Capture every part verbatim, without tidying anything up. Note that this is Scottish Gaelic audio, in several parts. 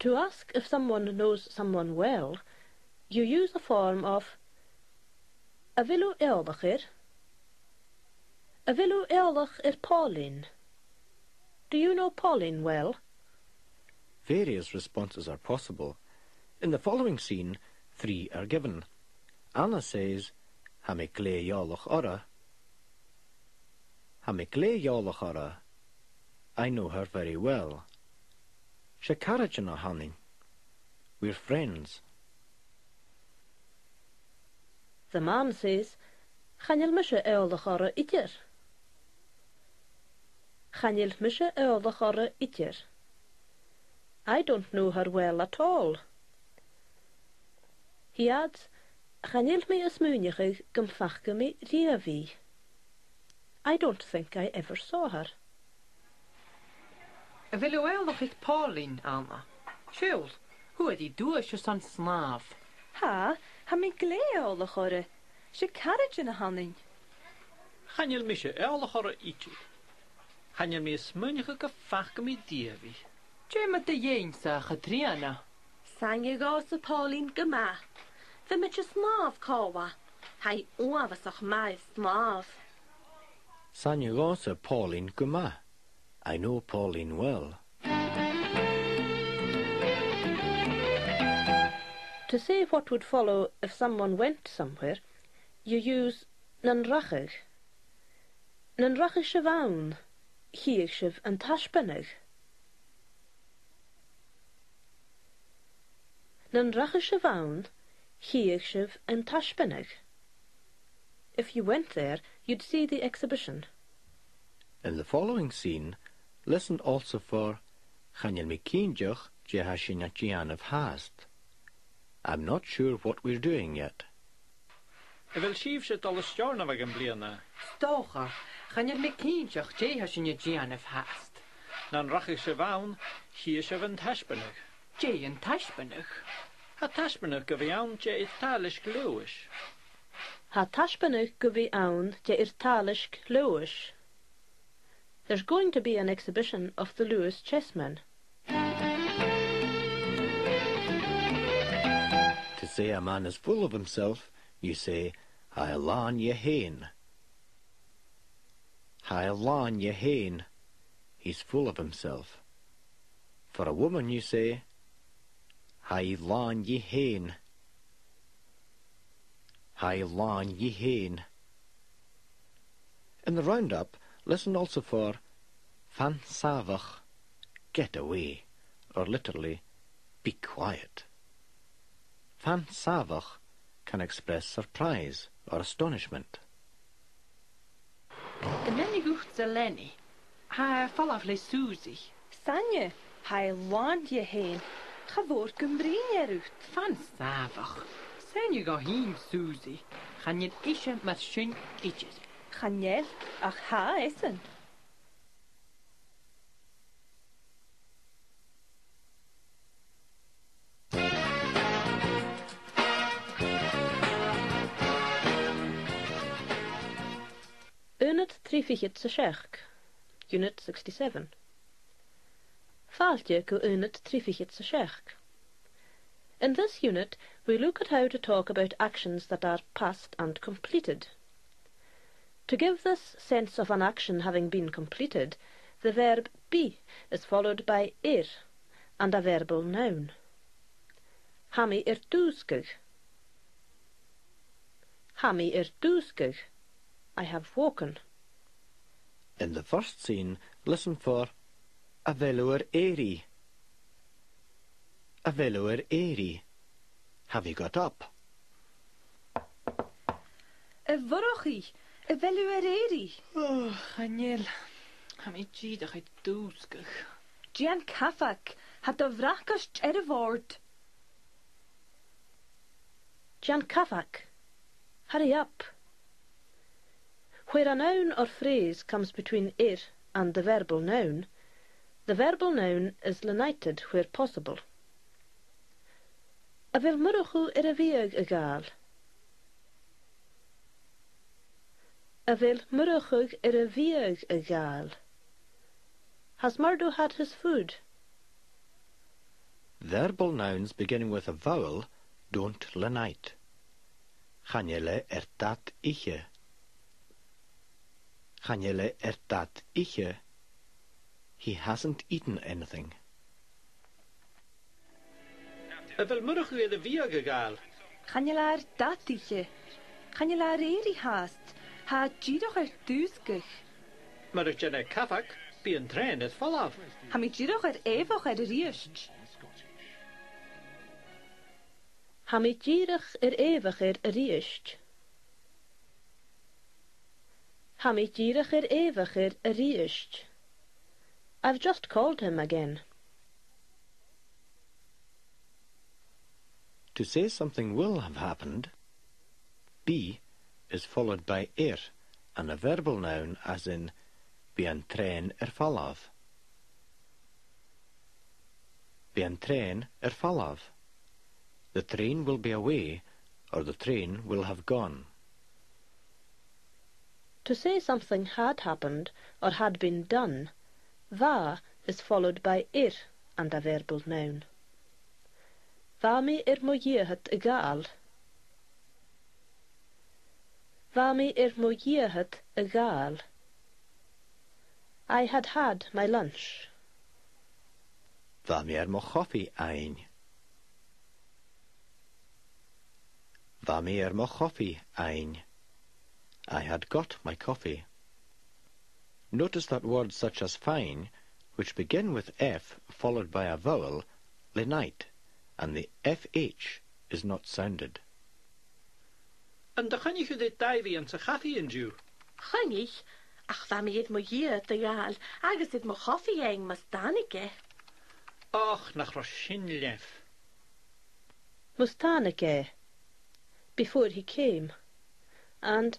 To ask if someone knows someone well, you use a form of: A bheil thu eòlach air? A bheil thu eòlach air Pauline? Do you know Pauline well? Various responses are possible. In the following scene, three are given. Anna says, "Tha mi glè eòlach oirre." "Tha mi glè eòlach oirre." "I know her very well." "'S e caraidean a th' annainn." "We're friends." The man says, "Chan eil mise eòlach oirre idir." "Chan eil mise eòlach oirre idir." "I don't know her well at all." He adds, "Chan eil mi a' smaoineachadh gum faca mi riamh i." "I don't think I ever saw her." "A bheil thu eòlach air Pauline, Anna?" "Seall, fhuair i duais airson snàmh." "Tha, tha mi glè eòlach oirre. 'S e caraidean a th' annainn." "Chan eil mise eòlach oirre idir. Chan eil mi a' smaoineachadh gum faca mi riamh i." "Dè mu do dheidhinn-sa, a Chatrìona?" "'S aithne dhòmhsa Pauline gu math. Bha mi a' snàmh còmhla. Tha i uabhasach math air snàmh." "'S aithne dhòmhsa Pauline gu math. I know Pauline well." To say what would follow if someone went somewhere, you use "Nan rachadh." "Nan rachadh sibh ann, chitheadh sibh an taisbeanadh." "Nan rachadh sibh ann, chitheadh sibh an taisbeanadh." If you went there, you'd see the exhibition. In the following scene, listen also for: "Chan eil mi cinnteach dè tha sinn a' dèanamh fhathast." "I'm not sure what we're doing yet." "A bheil sibhse a' dol a Steòrnabhagh am-bliadhna?" "'S dòcha, chan eil mi cinnteach dè tha sinn a' dèanamh fhathast." "Nan rachadh sibh ann, chì sibh an taisbeanadh." "Dè an taisbeanadh?" "Tha taisbeanadh gu bhith ann de Iodailsg Leòdhais." "Tha taisbeanadh gu bhith ann de Iodailsg Leòdhais." There's going to be an exhibition of the Lewis chessmen. To say a man is full of himself, you say, "Tha e làn dheth fhèin." "Tha e làn dheth fhèin." He's full of himself. For a woman, you say, "Tha i làn dhi fhèin." "Tha i làn dhi fhèin." In the roundup, listen also for "Fan sàmhach," get away, or literally, "Be quiet." "Fan sàmhach" can express surprise or astonishment. "An aithne dhut Eleni? Tha e a' falbh le Susie." "'S aithne, tha i làn dheth fhèin. Cha mhòr gum bruidhinn e riut." "Fan sàmhach. 'S aithne dhomh fhìn Susie. Chan eil ise mar sin idir." "Chan eil, ach tha esan." Aonad trì fichead 's a seachd, Unit sixty-seven. Fàilte gu Aonad trì fichead 's a seachd. In this unit, we look at how to talk about actions that are past and completed. To give this sense of an action having been completed, the verb be is followed by air and a verbal noun. Tha mi air dùsgadh. Tha mi air dùsgadh. I have woken. In the first scene, listen for "A bheil thu air èirigh?" "A bheil thu air èirigh?" Have you got up? A Mhurchaidh, a bheil thu air èirigh? Ò, chan eil. Tha mi dìreach air dùsgadh. Dèan cabhag, tha do bhracaist air a' bhòrd. Dèan cabhag. Hurry up. Where a noun or phrase comes between air and the verbal noun, the verbal noun is lenited where possible. A bheil Murchadh air a bhiadh a ghabhail? A bheil Murchadh air a bhiadh a ghabhail? Has Murdo had his food? Verbal nouns beginning with a vowel don't lenite. Chan eil e air dad ithe. Chan eil e air dad ithe. He hasn't eaten anything. A bheil Murchadh air a bhiadh a ghabhail? Chan eil e air dad ithe. Chan eil e air èirigh fhathast. Tha e dìreach air dùsgadh. Mura dèan e cabhag, bidh an trèan air falbh. Tha mi dìreach air èigheach air a-rithist. Tha mi dìreach air èigheach air a-rithist. Tha mi dìreach air èigheach air a-rithist. I've just called him again. To say something will have happened, bidh is followed by air and a verbal noun, as in, bidh an trèan air falbh. Bidh an trèan air falbh. The train will be away, or the train will have gone. To say something had happened or had been done, bha is followed by air and a verbal noun. Bha mi air mo dhìcheall a ghabhail. Bha mi air mo dhìcheall a ghabhail. I had had my lunch. Bha mi air mo chofaidh fhaighinn. Bha mi air mo chofaidh fhaighinn. I had got my coffee. Notice that words such as fine, which begin with F followed by a vowel, lenite, and the F H is not sounded. An do choinnich thu ri Daibhidh anns a' chafaidh an-diugh? Choinnich, ach bha mi air mo dhìcheall a ghabhail agus air mo chofaidh fhaighinn mus tàinig e. Och, nach robh sin leamh. Mus tàinig e, before he came, and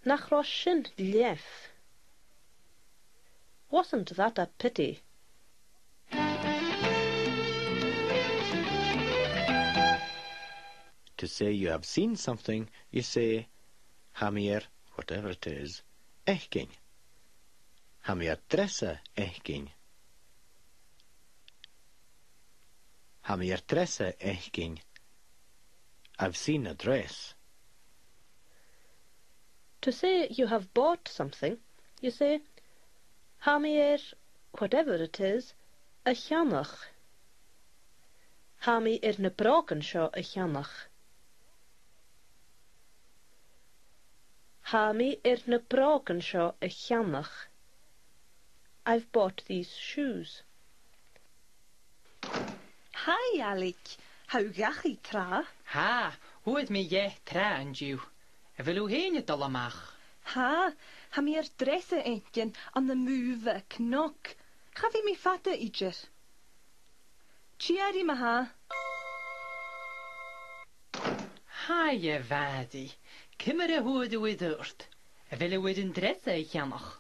nach robh sin leamh. Wasn't that a pity? To say you have seen something, you say, tha mi air, whatever it is, fhaicinn. Tha mi air dreasa fhaicinn. Tha mi air dreasa fhaicinn. I've seen a dress. To say you have bought something, you say, tha mi air, whatever it is, a cheannach. Tha mi air na brògan seo a cheannach. Tha mi air na brògan seo a cheannach. I've bought these shoes. Hi, Ailig. Tha thu dhachaigh tràth? Tha, fhuair mi dheth tràth an-diugh. A bheil thu fhèin a' dol a-mach? Tha, tha mi air dreasa fhaicinn ann am Bùth a' Chnoc. Cha bhi mi fada idir. Tìoraidh ma-thà. Haidh, a Mhàiri, ciamar a fhuair thu air adhart? A bheil thu air an dreasa a cheannach?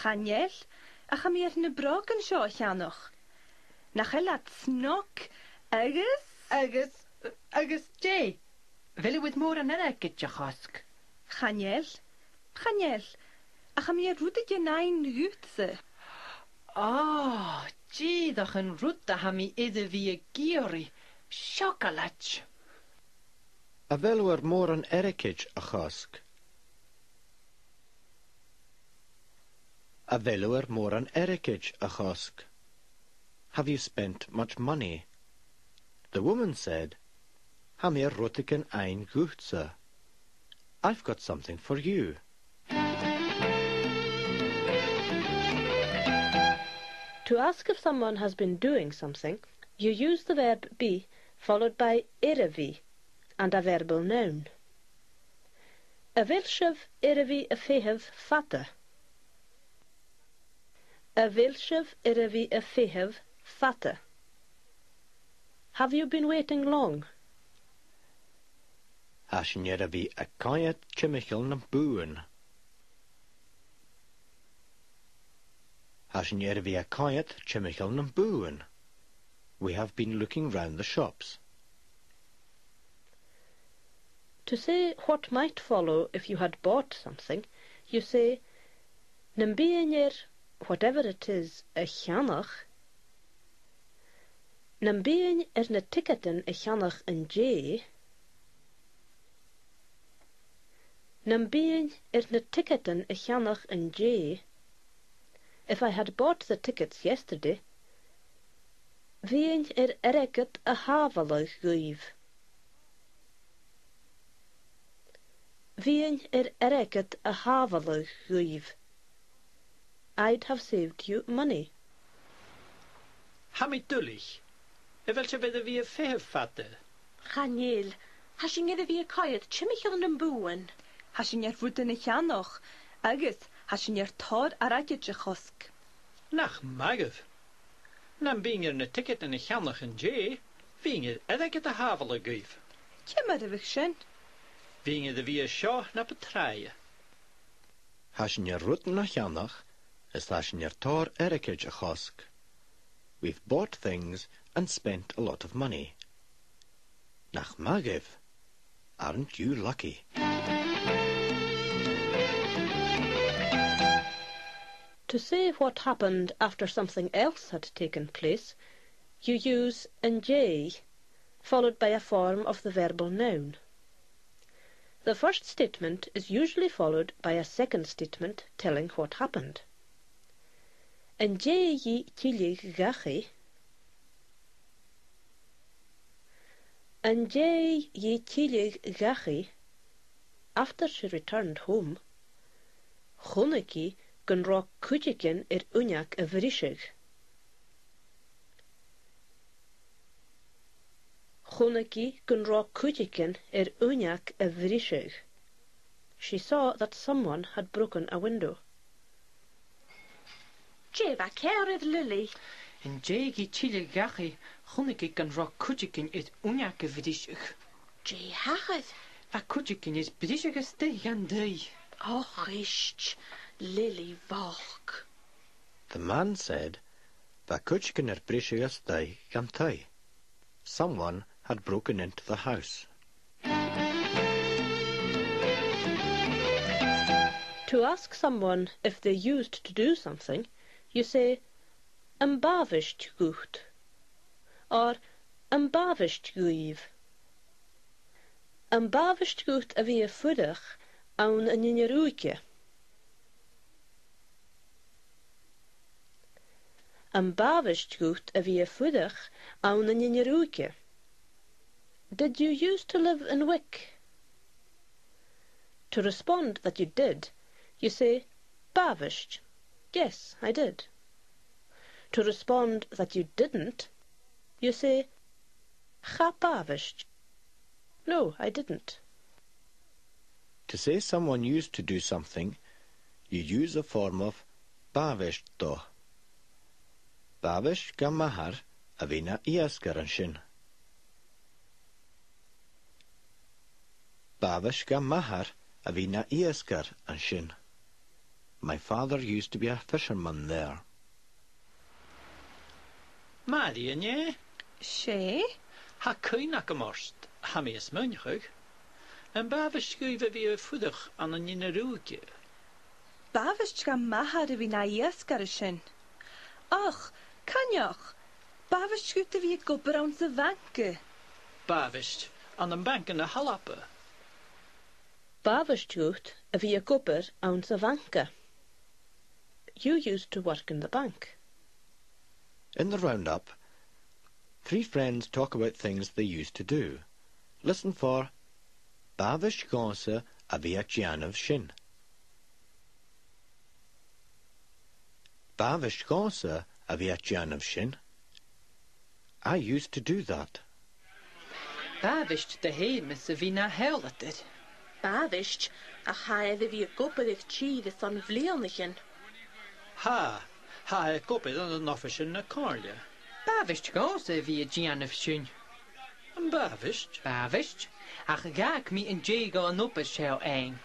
Chan eil, ach tha mi air na brògan seo a cheannach. Nach eil iad snog agus... Agus, agus dè? A bheil thu air mòran airgid a chosg? Chan eil, chan eil, ach tha mi air rudeigin fhaighinn dhutsa. Ò, dìreach an rud a tha mi air a bhith ag iarraidh, seocalaid. A bheil thu air mòran airgid a chosg? A bheil thu air mòran airgid a chosg? Have you spent much money? The woman said, tha mi air rudeigin fhaighinn dhutsa. I've got something for you. To ask if someone has been doing something, you use the verb bith followed by air a bhith and a verbal noun. A bheil sibh air a bhith a' feitheamh fada? A bheil sibh air a bhith a' feitheamh fada? Have you been waiting long? Tha sinn air a bhith a' coimhead timcheall nam bùthan. Tha sinn air a bhith a' coimhead timcheall nam bùthan. We have been looking round the shops. To say what might follow if you had bought something, you say, nam bithinn air whatever it is a cheannach, Nam bithinn air na ticeadan a cheannach an-dè, nam bithinn air na ticeadan a cheannach an-dè, if I had bought the tickets yesterday, bhithinn air airgead a shàbhaladh dhuibh. Bhithinn air airgead a shàbhaladh dhuibh. I'd have saved you money. Tha mi duilich. A bheil sibh air a bhith a' feitheamh fada? Chan eil. Tha sinn air a bhith a' coimhead timcheall nam buadhan. Tha sinn air rudan a cheannach, agus tha sinn air tòrr airgid a chosg. Nach math. Nam bithinn air na ticeadan a cheannach an-dè, bhithinn air airgead a shàbhaladh dhuibh. Ciamar a bhiodh sin? Bhithinn air a bhith an seo na bu tràithe. Tha sinn air rudan a cheannach, is tha sinn air tòrr airgid a chosg. We've bought things and spent a lot of money. Nach math. Aren't you lucky? To say what happened after something else had taken place, you use an-dè, followed by a form of the verbal noun. The first statement is usually followed by a second statement telling what happened. An dèidh dhi tilleadh dhachaigh, an dèidh dhi tilleadh dhachaigh, after she returned home, chunnaic i gun robh cuideigin air uinneag a bhriseadh. Chunnaic i gun robh cuideigin air uinneag a bhriseadh. She saw that someone had broken a window. Dè bha ceàrr air Lily? An dèidh dhi tilleadh dhachaigh, chunnaic i gun robh cuideigin air uinneag a bhriseadh. Dè thachair? Bha cuideigin air briseadh a-staigh dhan taigh. Och, ist, Lily bhochd. The man said, bha cuideigin air briseadh a-staigh dhan taigh. Someone had broken into the house. To ask someone if they used to do something, you say, am b' àbhaist dhut, or am b' àbhaist dhuibh. Am b' àbhaist dhut a bhith a' fuireach ann an inbhir Ùige? Am b' àbhaist dhut a bhith a' fuireach ann an inbhir Ùige? Did you used to live in Wick? To respond that you did, you say, b' àbhaist. Yes, I did. To respond that you didn't, you say, cha b' àbhaist. No, I didn't. To say someone used to do something, you use a form of b' àbhaist dha. B' àbhaist dha m' athair a bhith na iasgair an sin. B' àbhaist dha m' athair a bhith na iasgair an sin. My father used to be a fisherman there. Màiri, an e? 'S e. Tha cuimhne agam ort, tha mi a' smaoineachadh. Am b' àbhaist dhuibh a bhith a' fuireach ann an Inbhir Ùige? B' àbhaist dha m' athair a bhith na iasgair an sin. Ach, Coinneach, b' àbhaist dhut a bhith ag obair anns a' bhanca. B' àbhaist, ann am Banca na h-Alba. B' àbhaist dhut a bhith ag obair anns a' bhanca. You used to work in the bank. In the roundup, three friends talk about things they used to do. Listen for b' àbhaist dhòmhsa a bhith a' dèanamh sin. B' àbhaist dhòmhsa a bhith a' dèanamh sin. I used to do that. B' àbhaist do Sheumas a bhith na sheòladair. B' àbhaist, ach tha e air a bhith ag obair air tìr airson bhliadhnaichean. Tha, tha e ag obair ann an oifis na comhairle. B' àbhaist dhòmhsa a bhith a' dèanamh sin. Am b' àbhaist? B' àbhaist, ach dh'fhàg mi an dèidh dha an obair seo fhaighinn.